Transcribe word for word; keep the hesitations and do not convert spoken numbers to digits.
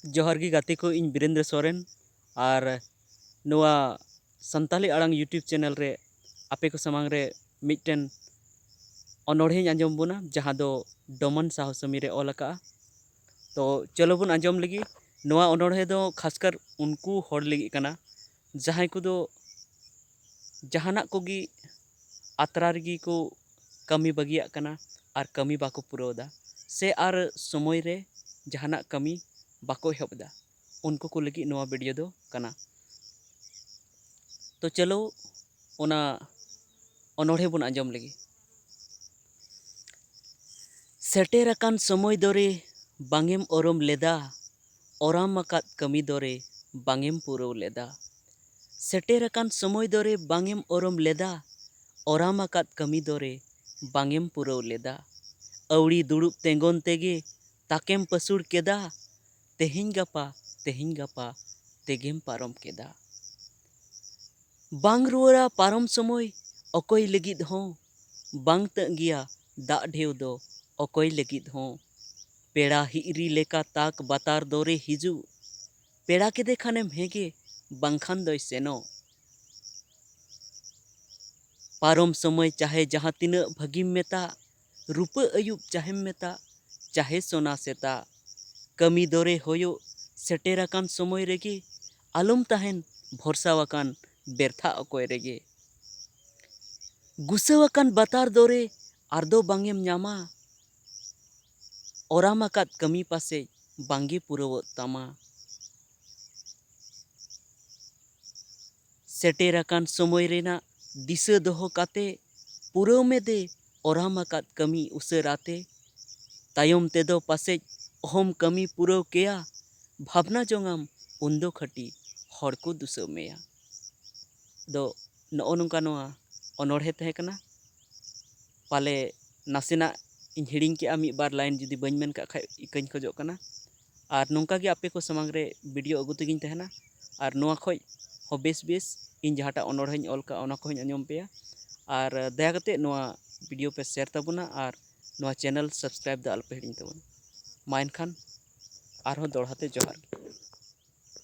ᱡᱚᱦᱟᱨ ᱜᱮ ᱜᱟᱛᱮ ᱠᱚ, ᱤᱧ ᱵᱤᱨᱮᱱᱫᱨᱚ ᱥᱚᱨᱮᱱ᱾ ᱟᱨ ᱱᱚᱣᱟ ᱥᱟᱱᱛᱟᱞᱤ ᱟᱲᱟᱝ YouTube ᱪᱮᱱᱮᱞ ᱨᱮ ᱟᱯᱮ ᱠᱚ ᱥᱟᱢᱟᱝ ᱨᱮ ᱢᱤᱫᱴᱮᱱ ᱚᱱᱚᱬᱦᱮᱧ ᱟᱸᱡᱚᱢ ᱵᱚᱱᱟ, ᱡᱟᱦᱟᱸ ᱫᱚ ᱰᱚᱢᱚᱱ ᱥᱟᱦᱚ ᱥᱟᱢᱤ ᱨᱮ ᱚᱞ ᱟᱠᱟᱫᱼᱟ᱾ ᱛᱚ ᱪᱚᱞᱚ ᱵᱚᱱ ᱟᱸᱡᱚᱢ ᱞᱮᱜᱮ᱾ ᱱᱚᱣᱟ ᱚᱱᱚᱬᱦᱮ ᱫᱚ ᱠᱷᱟᱥᱠᱟᱨ ᱩᱱᱠᱩ ᱦᱚᱲ ᱞᱟᱹᱜᱤᱫ ᱠᱟᱱᱟ, ᱡᱟᱦᱟᱸᱭ ᱠᱚᱫᱚ ᱡᱟᱦᱟᱱᱟᱜ ᱠᱚᱜᱮ ᱟᱛᱨᱟ ᱨᱮᱜᱮ ᱠᱚ ᱠᱟᱹᱢᱤ ᱵᱟᱹᱜᱤᱭᱟᱜ ᱠᱟᱱᱟ ᱟᱨ ᱠᱟᱹᱢᱤ ᱵᱟᱠᱚ ᱯᱩᱨᱟᱹᱣ ᱮᱫᱟ, ᱥᱮ ᱟᱨ ᱥᱚᱢᱚᱭ ᱨᱮ ᱡᱟᱦᱟᱱᱟᱜ ᱠᱟᱹᱢᱤ ᱵᱟᱠᱚ ᱮᱦᱚᱵ ᱮᱫᱟ, ᱩᱱᱠᱩ ᱠᱚ ᱞᱟᱹᱜᱤᱫ ᱱᱚᱣᱟ ᱵᱷᱤᱰᱤᱭᱳ ᱫᱚ ᱠᱟᱱᱟ᱾ ᱛᱚ ᱪᱚᱞᱚ ᱚᱱᱟ ᱚᱱᱚᱬᱦᱮ ᱵᱚᱱ ᱟᱸᱡᱚᱢ ᱞᱮᱜᱮ᱾ ᱥᱮᱴᱮᱨ ᱟᱠᱟᱱ ᱥᱚᱢᱚᱭ ᱫᱚᱨᱮ ᱵᱟᱝᱮᱢ ᱚᱨᱚᱢ ᱞᱮᱫᱟ, ᱚᱨᱟᱢ ᱟᱠᱟᱫ ᱠᱟᱹᱢᱤ ᱫᱚᱨᱮ ᱵᱟᱝᱮᱢ ᱯᱩᱨᱟᱹᱣ ᱞᱮᱫᱟ᱾ ᱥᱮᱴᱮᱨ ᱟᱠᱟᱱ ᱥᱚᱢᱚᱭ ᱫᱚᱨᱮ ᱵᱟᱝᱮᱢ ᱚᱨᱚᱢ ᱞᱮᱫᱟ, ᱚᱨᱟᱢ ᱟᱠᱟᱫ ᱠᱟᱹᱢᱤ ᱫᱚᱨᱮ ᱵᱟᱝᱮᱢ ᱯᱩᱨᱟᱹᱣ ᱞᱮᱫᱟ᱾ ᱟᱹᱣᱲᱤ ᱫᱩᱲᱩᱵ ᱛᱮᱸᱜᱚᱱ ᱛᱮᱜᱮ ᱛᱟᱠᱮᱢ ᱯᱟᱹᱥᱩᱲ ᱠᱮᱫᱟ, ᱛᱮᱦᱮᱧ ᱜᱟᱯᱟ, ᱛᱮᱦᱮᱧ ᱜᱟᱯᱟ ᱛᱮᱜᱮᱢ ᱯᱟᱨᱚᱢ ᱠᱮᱫᱟ᱾ ᱵᱟᱝ ᱨᱩᱣᱟᱹᱲᱟ ᱯᱟᱨᱚᱢ ᱥᱚᱢᱚᱭ ᱚᱠᱚᱭ ᱞᱟᱹᱜᱤᱫ ᱦᱚᱸ, ᱵᱟᱝ ᱛᱟᱹᱜ ᱜᱮᱭᱟ ᱫᱟᱜ ᱰᱷᱮᱣ ᱫᱚ ᱚᱠᱚᱭ ᱞᱟᱹᱜᱤᱫ ᱦᱚᱸ᱾ ᱯᱮᱲᱟ ᱦᱤᱨᱤ ᱞᱮᱠᱟ ᱛᱟᱠ ᱵᱟᱛᱟᱨ ᱫᱚᱨᱮ ᱦᱤᱡᱩᱜ, ᱯᱮᱲᱟ ᱠᱮᱫᱮ ᱠᱷᱟᱱᱮᱢ ᱦᱮᱸᱜᱮ, ᱵᱟᱝᱠᱷᱟᱱ ᱫᱚᱭ ᱥᱮᱱᱚᱜ᱾ ᱯᱟᱨᱚᱢ ᱥᱚᱢᱚᱭ ᱪᱟᱦᱮ ᱡᱟᱦᱟᱸ ᱛᱤᱱᱟᱹᱜ ᱵᱷᱟᱹᱜᱤᱢ ᱢᱮᱛᱟᱜ, ᱨᱩᱯᱟᱹ ᱟᱹᱭᱩᱵ ᱪᱟᱦᱮᱢ ᱢᱮᱛᱟᱜ, ᱪᱟᱦᱮ ᱥᱚᱱᱟ ᱥᱮᱛᱟᱜ, ᱠᱟᱹᱢᱤ ᱫᱚᱨᱮ ᱦᱳᱭᱳᱜ ᱥᱮᱴᱮᱨ ᱟᱠᱟᱱ ᱥᱚᱢᱚᱭ ᱨᱮᱜᱮ, ᱟᱞᱚᱢ ᱛᱟᱦᱮᱱ ᱵᱷᱚᱨᱥᱟ ᱟᱠᱟᱱ ᱵᱮᱨᱛᱷᱟ ᱚᱠᱚᱭ ᱨᱮᱜᱮ᱾ ᱜᱩᱥᱟᱹᱣ ᱟᱠᱟᱱ ᱵᱟᱛᱟᱨ ᱫᱚᱨᱮ ᱟᱨᱫᱚ ᱵᱟᱝᱮᱢ ᱧᱟᱢᱟ, ᱚᱨᱟᱢ ᱟᱠᱟᱫ ᱠᱟᱹᱢᱤ ᱯᱟᱥᱮᱡ ᱵᱟᱝᱜᱮ ᱯᱩᱨᱟᱹᱣᱚᱜ ᱛᱟᱢᱟ᱾ ᱥᱮᱴᱮᱨ ᱟᱠᱟᱱ ᱥᱚᱢᱚᱭ ᱨᱮᱱᱟᱜ ᱫᱤᱥᱟᱹ ᱫᱚᱦᱚ ᱠᱟᱛᱮ ᱯᱩᱨᱟᱹᱣ ᱢᱮ ᱫᱮ ᱚᱨᱟᱢ ᱟᱠᱟᱫ ᱠᱟᱹᱢᱤ ᱩᱥᱟᱹᱨᱟᱛᱮ᱾ ᱛᱟᱭᱚᱢ ᱛᱮᱫᱚ ᱯᱟᱥᱮᱡ ᱚᱦᱚᱢ ᱠᱟᱹᱢᱤ ᱯᱩᱨᱟᱹᱣ ᱠᱮᱭᱟ, ᱵᱷᱟᱵᱽᱱᱟ ᱡᱚᱝᱟᱢ ᱩᱱᱫᱚ ᱠᱷᱟᱹᱴᱤ ᱦᱚᱲ ᱠᱚ ᱫᱩᱥᱟᱹᱣ ᱢᱮᱭᱟ᱾ ᱫᱚ ᱱᱚᱜᱼᱚ ᱱᱚᱝᱠᱟ ᱱᱚᱣᱟ ᱚᱱᱚᱬᱦᱮ ᱛᱟᱦᱮᱸ ᱠᱟᱱᱟ᱾ ᱯᱟᱞᱮ ᱱᱟᱥᱮᱱᱟᱜ ᱤᱧ ᱦᱤᱲᱤᱧ ᱠᱮᱜᱼᱟ, ᱢᱤᱫ ᱵᱟᱨ ᱞᱟᱭᱤᱱ ᱡᱩᱫᱤ ᱵᱟᱹᱧ ᱢᱮᱱ ᱠᱟᱜ ᱠᱷᱟᱡ ᱤᱠᱟᱹᱧ ᱠᱷᱚᱡᱚᱜ ᱠᱟᱱᱟ᱾ ᱟᱨ ᱱᱚᱝᱠᱟ ᱜᱮ ᱟᱯᱮ ᱠᱚ ᱥᱟᱢᱟᱝ ᱨᱮ ᱵᱷᱤᱰᱤᱭᱳ ᱟᱹᱜᱩ ᱛᱮᱜᱤᱧ ᱛᱟᱦᱮᱱᱟ᱾ ᱟᱨ ᱱᱚᱣᱟ ᱠᱷᱚᱡ ᱦᱚᱸ ᱵᱮᱥ ᱵᱮᱥ ᱤᱧ ᱡᱟᱦᱟᱸᱴᱟᱜ ᱚᱱᱚᱬᱦᱮᱧ ᱚᱞ ᱠᱟᱜᱼᱟ, ᱚᱱᱟ ᱠᱚᱦᱚᱸᱧ ᱟᱸᱡᱚᱢ ᱯᱮᱭᱟ᱾ ᱟᱨ ᱫᱟᱭᱟ ᱠᱟᱛᱮ ᱱᱚᱣᱟ ᱵᱷᱤᱰᱤᱭᱳ ᱯᱮ ᱥᱮᱭᱟᱨ ᱛᱟᱵᱚᱱᱟ ᱟᱨ ᱱᱚᱣᱟ ᱪᱮᱱᱮᱞ ᱥᱟᱵᱥᱠᱨᱟᱭᱤᱵ ᱫᱚ ᱟᱞᱚᱯᱮ ᱦᱤᱲᱤᱧ ᱛᱟᱵᱚᱱᱟ᱾ ᱢᱟ ᱮᱱᱠᱷᱟᱱ ᱟᱨᱦᱚᱸ ᱫᱚᱦᱲᱟ ᱛᱮ ᱡᱚᱦᱟᱨ ᱜᱮ᱾